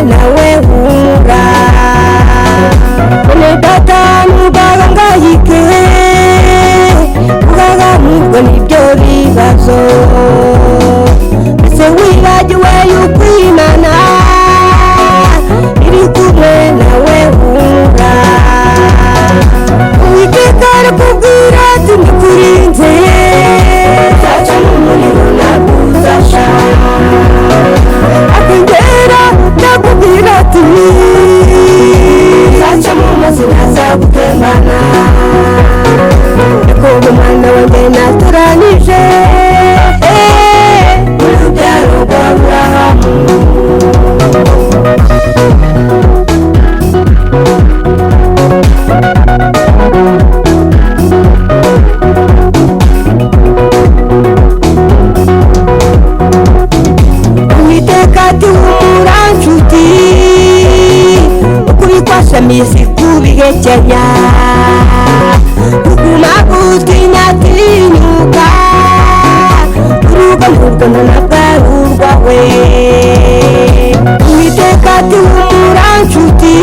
Nawe humura, mwene data, ntugahangayike, ugahamurwe n'ibyo bibazo. Ese wibagiwe yuko Imana iri kumwe nawe? Humura, Uwiteka arakubwira ati: "Ndakurinze, uzaca mu muriro ntabwo uzasha." Akongera ndakubwira ati: "Uzaca mu mazi ntazagutembana." Yakobo, mwana wanjye natoranije, urubyaro rwa Aburahamu. Uwiteka ati: "Humura nshuti, ukuri kwashamiye si kubihekenya, kuguma gutinya tinyuka, urugo ntabwo ntabwo ari urwawe." Uwiteka ati: "Humura nshuti,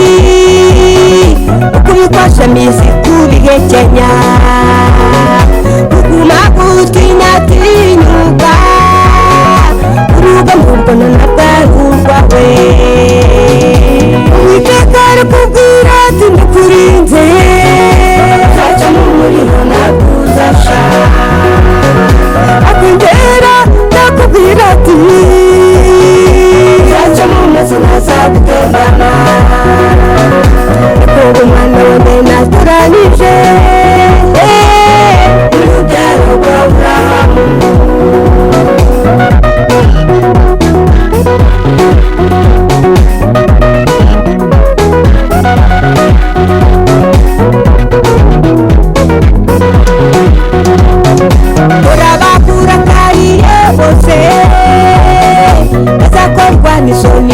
ukuri kwashamiye si kubihekenya, kuguma gutinya tinyuka, urugo ntabwo ntabwo ari urwawe." Uwiteka arakubwira ati: "Ndakurinze, uzaca mu muriro ntabwo uzasha." Akongera ndakubwira ati: "Uzaca mu mazi ntazagutembana." Yakobo, mwana wanjye natoranije, urubyaro rwa Aburahamu. Urabakurakariye bose bazakorwa n'isoni.